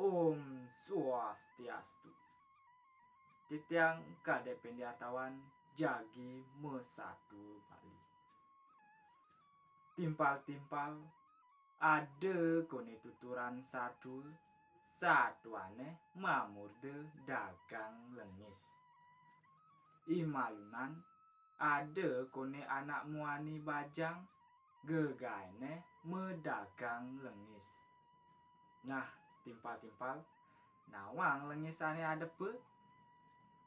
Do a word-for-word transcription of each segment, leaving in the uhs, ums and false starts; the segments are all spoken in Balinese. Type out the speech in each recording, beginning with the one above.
Om Swastiastu. Titiang Kadek Pendiatawan jagi masatua Bali. Timpal-timpal ada koné tuturan satua, satuané mamurda dagang lengis. I malunan ada koné anak muani bajang, gegaéné madagang lengis. Nah, timpal-timpal, nawang lengis ané adepa?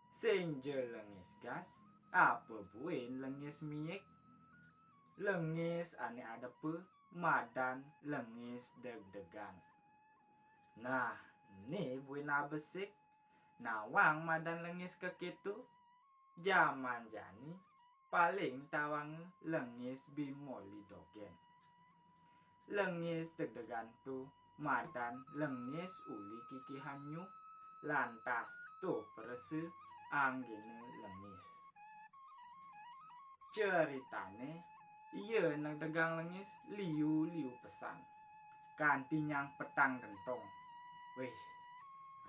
Sing ja lengis gas, apa buin lengis miik? Lengis ané adepa madan lengis degdegan. Nah, né buin abesik, nawang madan lengis kakéto? Jaman jani paling tawanga lengis bimoli dogén. Lengis degdegan to madan lengis uli kikihan nyuh, lantas to prasa anggéna lengis. Ceritané, ia negdegang lengis liu-liu pesan. Kanti nyang petang gentong. Wéh,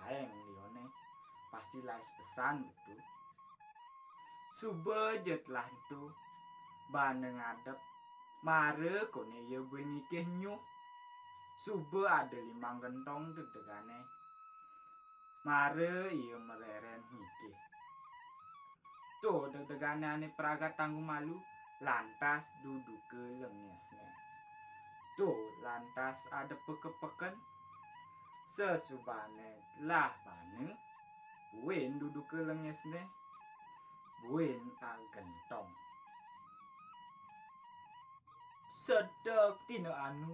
aéng liuné pasti lais pesan betu. Suba ja telah ento, bana ngadep, mara koné ia buin ngikih nyuh. Suba ada limang gentong degdegané. Mara ia marerén ngikih. To degdegané ané pragat tanggu malu, lantas duduka lengisné. To lantas adepa ka peken. Sasubané telah bana, buin duduka lengisné, buin agentong. Sedek dina anu,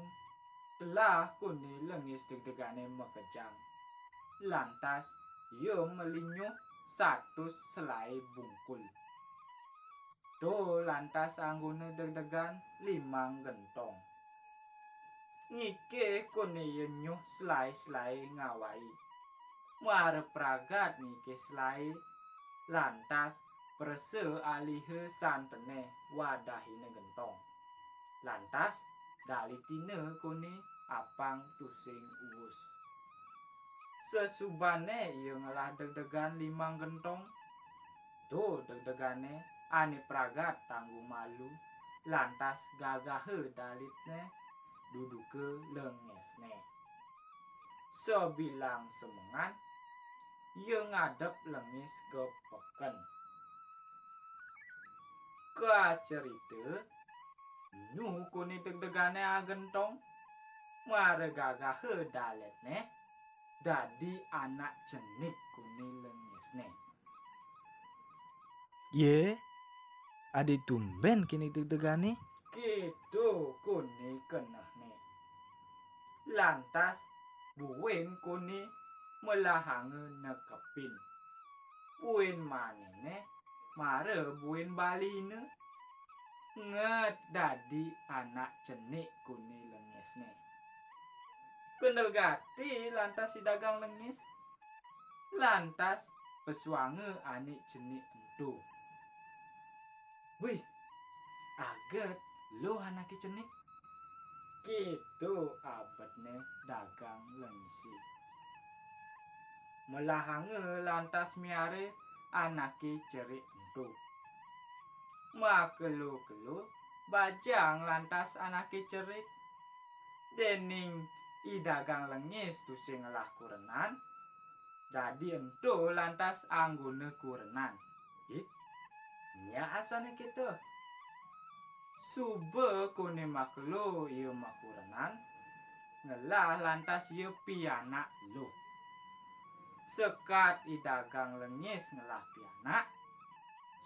telah koné lengis degdegané makejang. Lantas ia meli nyuh satus selaé bungkul. To lantas anggona degdegan limang gentong. Ngikih koné ia nyuh selaé-selaé ngawai. Mara pragat ngikih selaé, lantas prasa aliha santené wadahina gentong. Lantas dalitina koné apang tusing uus. Sasubané ia ngelah degdegan limang gentong, to degdegané ané pragat tanggu malu, lantas gagaha dalitné duduka lengisné. Sabilang semengan, ia ngadep lengis ka peken. Kacerita, nyuh koné degdegané agentong, mara gagaha dalitné, dadi anak cenik koné lengisné. Yé, adi tumbén kéné degdegané? Kéto koné kenehné. Lantas buin koné melahanga nekepin. Buin maniné mara buin balina. Nget dadi anak cenik koné lengisné. Kendel gati lantas i dagang lengis. Lantas pesuanga ané cenik ento. Wih, aget luh anaké cenik. Kéto abetné dagang lengisé. Melahanga lantas miara anaké cerik ento. Makelo-kelo bajang lantas anaké cerik. Déning i dagang lengis tusing ngelah kurenan, dadi ento lantas anggona kurenan. Ih, nyak asané kéto. Suba koné makelo ia makurenan, ngelah lantas ia pianak luh. Sekat i dagang lengis ngelah pianak,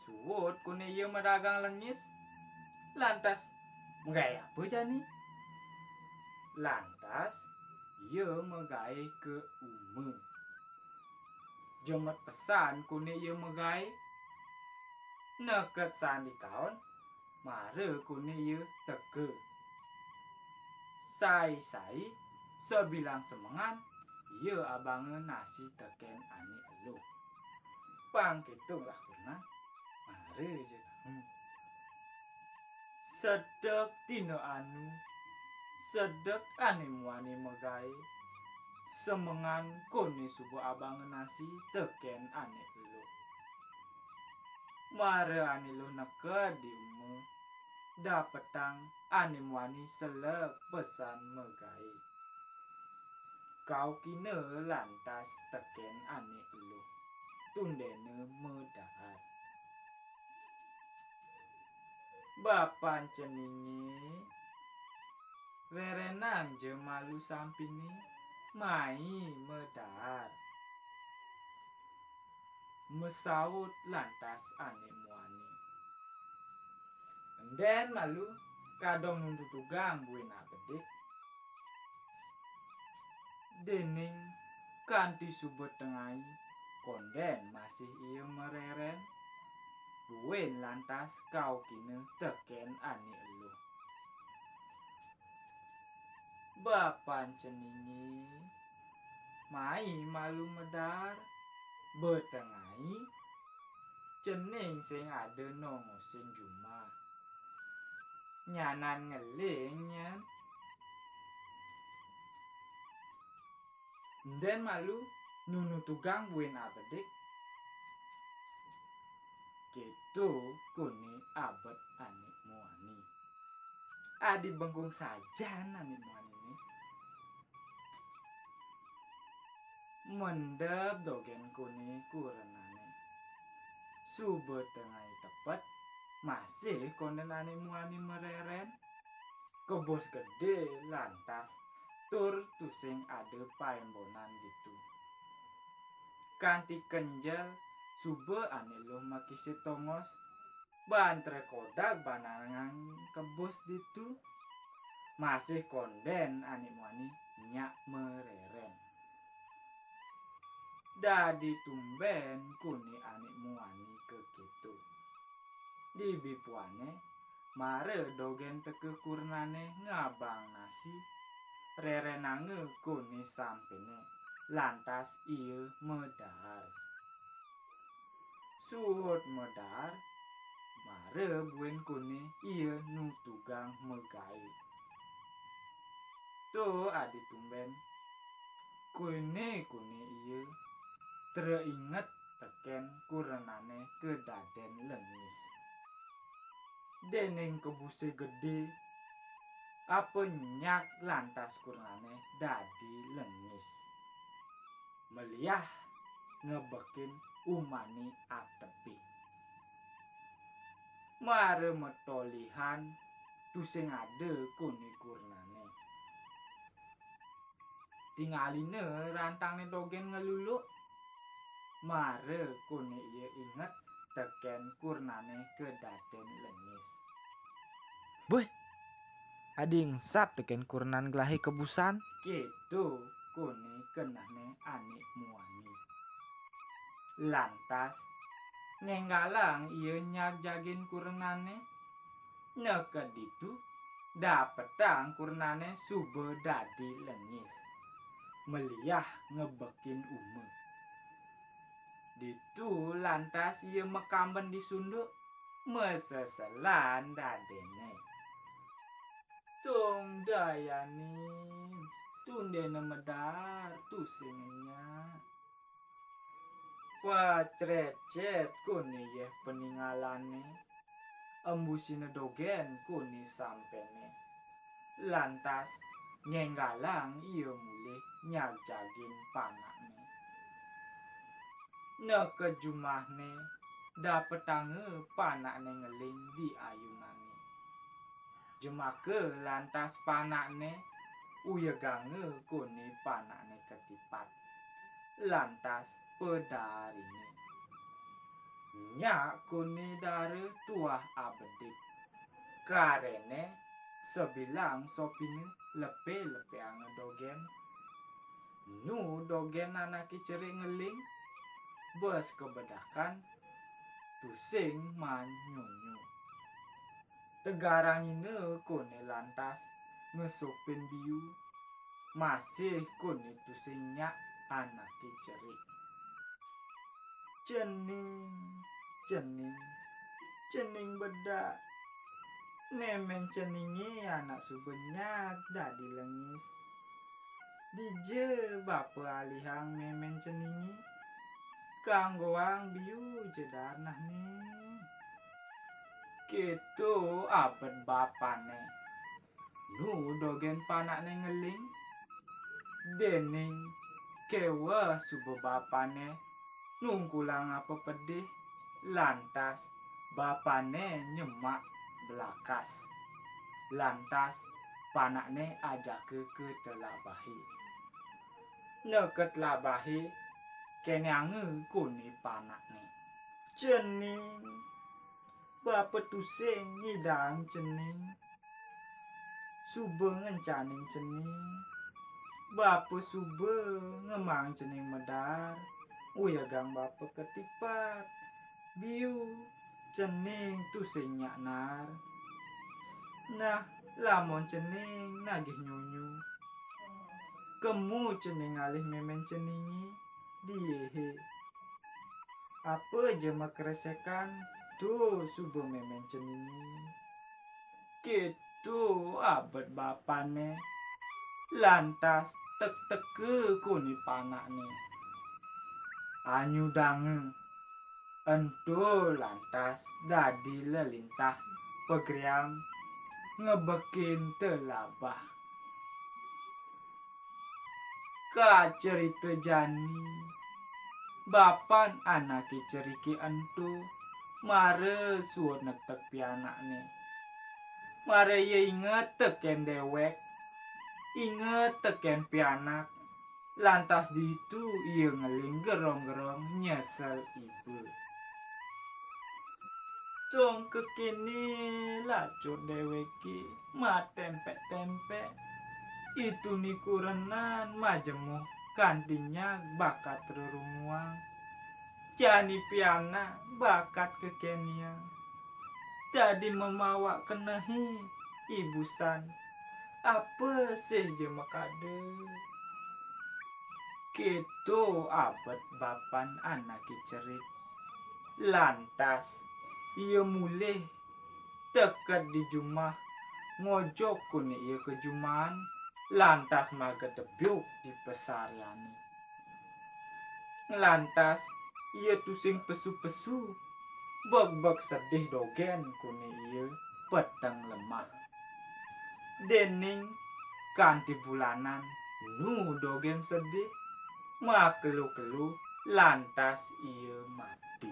suud koné ia madagang lengis. Lantas magaé apa jani? Lantas ia magaé ka uma. Jemet pesan koné ia magaé. Neked sandi kaon, mara koné ia teka. Sai-sai, sabilang semengan, ia abanga nasi tekén ané eluh. Pang kéto lah kurenan, mara ja. Hmm. Sedek dina anu, sedek ané muani magaé, Semengan koné suba abanga nasi tekén ané eluh. Mara ané eluh neked di uma, dapetang ané muani seleg pesan magaé. Kaukina lantas tekén ané eluh, tundéna madaar. Bapan ceningé, rérénang ja malu sampiné, mai madaar. Masaut lantas ané muani. Endén malu kadung nuntutugang buin abedik. Déning kanti suba tengai, kondén masih ia marérén. Buin lantas kaukina tekén ané eluh. Bapan ceningé, mai malu madaar, ba tengai, cening sing ada nongosin jumah. Nyanan ngeling nyen. Endén malu nuntutugang buin abedik. Kéto koné abet ané muani. Adi bengkung sajan ané muaniné. Mendep dogén koné kurenané. Suba tengai tepet, masih kondén ané muani marérén. Kebus gedé lantas, tur tusing ada paembonan ditu. Kanti kenjel suba ané eluh makisih tongos, banter kodag banangan kebus ditu, masih kondén ané muani nyak marérén. Dadi tumbén koné ané muani kakéto. Dibipuané, mara dogén teka kurenané ngabang nasi, rérénanga koné sampiné, lantas ia madaar. Suud madaar, mara buin koné ia nutugang magaé. To adi tumbén, koné-koné ia teringet tekén kurenané kadadén lengis. Déning kebusé gedé, apa nyak lantas kurenané dadi lengis. Meliah ngebekin umané atepi. Mara matolihan tusing ada koné kurenané. Tingalina rantangné dogén ngeluluk. Mara koné ia inget tekén kurenané kadadén lengis. Buh, adi engsap tekén kurenan gelahé kebusan. Kéto koné kenehné ané muani. Lantas, ngénggalang ia nyagjagin kurenané. Neked ditu, dapetang kurenané suba dadi lengis. Meliah ngebekin uma. Ditu lantas ia makamben di sunduk, maseselan dadiné. Tung dayanin, tundéna madaar, tusing nyak. Pacrécét koné yéh paningalané, embusina dogén koné sampiné. Lantas ngénggalang ia mulih nyagjagin panakné. Neked jumahné, dapetanga panakné ngeling di ayunané. Jemaka lantas panakné, uyeganga koné panakné katipat. Lantas padaarina. Nyak koné daara tuah abedik. Karéné sabilang sopina lepe-lepeanga dogén. Nu dogén anaké cerik ngeling, bes kabedakan, tusing maan nyonyo. Tegarangina koné lantas ngesupin biu, masih koné tusing nyak anaké cerik. Cening, cening, cening bedak. Mémén ceningé anak suba nyak dadi lengis. Dija bapa alihang mémén ceningé? Kanggoang biu ja dar nah, Ning. Kéto abet bapané. Nu dogén panakné ngeling, déning kéweh suba bapané nungkulang apa pedih, lantas bapané nyemak belakas. Lantas panakné ajaka ka telabahé. Neked telabahé, kéné anga koné panakné. Cening, bapa tusing ngidang cening. Suba ngencanin cening. Bapa suba ngemaang cening medar, uyegang bapa ketipat. Biu, cening tusing nyak naar. Nah, lamun cening nagih nyunyu, kemu cening ngalih mémén ceningé, diéhé. Apa ja makresekan, to suba mémén ceningé. Kéto abet bapané. Lantas tekteka koné panakné. Anyudanga. Ento lantas dadi lelintah pagriam ngebekin telabah. Kacerita jani, bapan anaké ceriké ento mara suud nektek pianakné. Mara ia inget tekén déwék, inget tekén pianak, lantas ditu ia ngeling gerong-gerong nyesel iba. Tong kekéné lacut déwéké, matempek-tempek. Itu nikurenan majemuh kanti nyak bakat rerumuang. Jani pianak bakat kekéné. Dadi mamawa kenehi ibusan. Apa sih ja makada? Kéto abet bapan anaké cerik. Lantas, ia mulih teked di jumah, ngojog koné ia ka jumahan, lantas magedebyuk di pasariané. Lantas, ia tusing pesu-pesu, begbeg sedih dogén koné ia peteng lemah. Déning kanti bulanan nu dogén sedih, makelu-kelu lantas ia mati.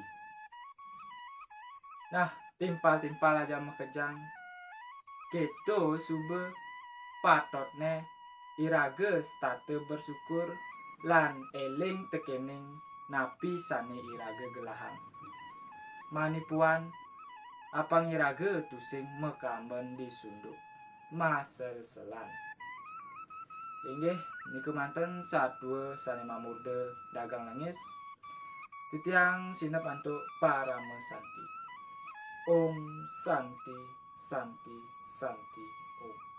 Nah, timpal-timpal aja makejang. Kéto suba patutné iraga setata bersyukur lan éling tekéning napi sané iraga gelahang. Mani puan, apang iraga tusing makamben di sunduk maselselan. Inggih, nika manten satua sané mamurda dagang lengis. Titiang sinep antuk parama santi. Om Santi, Santi, Santi, Om.